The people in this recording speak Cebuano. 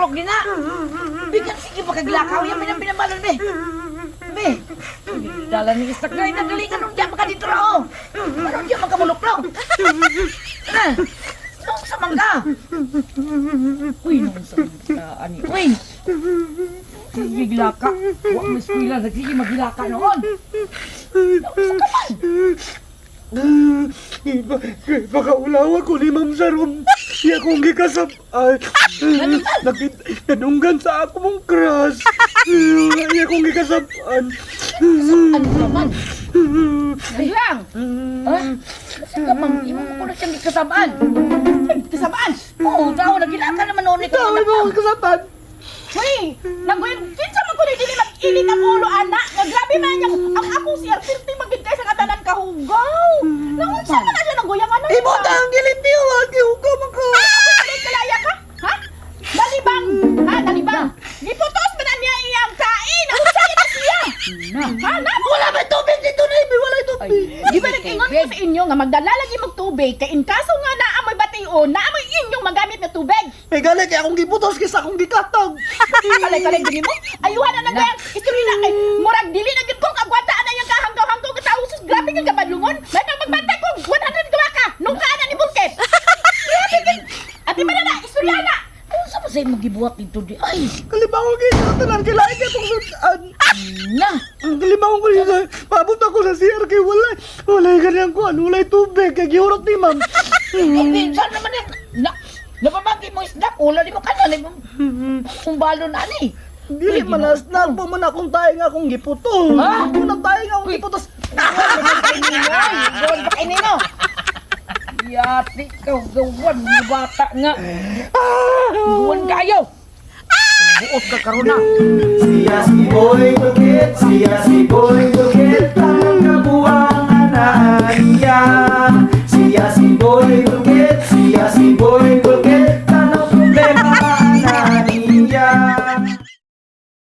Stroke din na. Bigan sige pa kaglakaw yan pinambalon be. Be. Dala ni istak na nagalingan nung diyan maka dito ra oh. Ano diyan makamulok-lok? Na. Nung sa mangga. Uy, nung sa mangga ani. Uy. Sige gilaka. Wa mo eskwela, sige magilaka noon. Nung sa kaman. Pakaulawa ko ni Ma'am Sarom. Iya kong gikasab-an. Nakit, nanunggan sa ako mong crush. Iya kong gikasab-an. Ano ka man? Lang. Ha? Kasi ka ma'am, imo mo ko na siyang gikasabaan. Kasabaan. Oo, tao, nagilaka naman noon ni Tawag mo akong kasapan. Hoy, nanggoy kinsa man kuno dili mag-init ang ulo ana. Nga grabe man yang ang akong CR pirti magid kay sa katanan kahugaw. Nangunsa man na siya nanggoyang ana. Imo ta ang gilimpyo, ang gihugaw man ka. Ay, kalaya ka? Ha? Nalibang! Ha, nalibang! Giputos man na niya iyang kain! Ang unsa na siya? Na. Ha, na? Wala may tubig dito na, wala tubig. Di ba nag-ingon ko sa inyo nga magdala lagi magtubig kay in kaso nga naamoy bation, naamoy inyong magamit na tubig. Eh gali kay akong giputos kaysa akong gikatag. Kalay-kalay gini mo. Ayuhan na lang kayang istorya na kay murag dili na gyud ko kagwata na yang kahanggaw-hanggaw ka tao sus grabe kang kabadlungon. May pang magbantay ko 100 ka ka nung kaana ni Bulket. Grabe gyud. Ati man na istorya na. Kung sa sa imong gibuhat dito di ay Kalibangon kay sa tanan kay lain kay tong sudan. na. Ang kalibangon ko dito. Paabot ako sa CR kay wala. Wala ganyan ko, ano, walay tubig kay gihurot ni ma'am. Eh, saan naman yan? Na, napamagi mo isdak, ula di mo kanan, eh, kung balon ani. Dili man na snag po man akong tayo nga akong giputos. Ha? Unang tayo nga akong giputos. Ay, gawan pa kainin no. Yati ka, gawan, mga bata nga. Gawan kayo. Buot ka karon na. Siya si Boy Bukit, siya si Boy Bukit, tanang kabuangan na niya. Siya si Boy Bukit, siya si Boy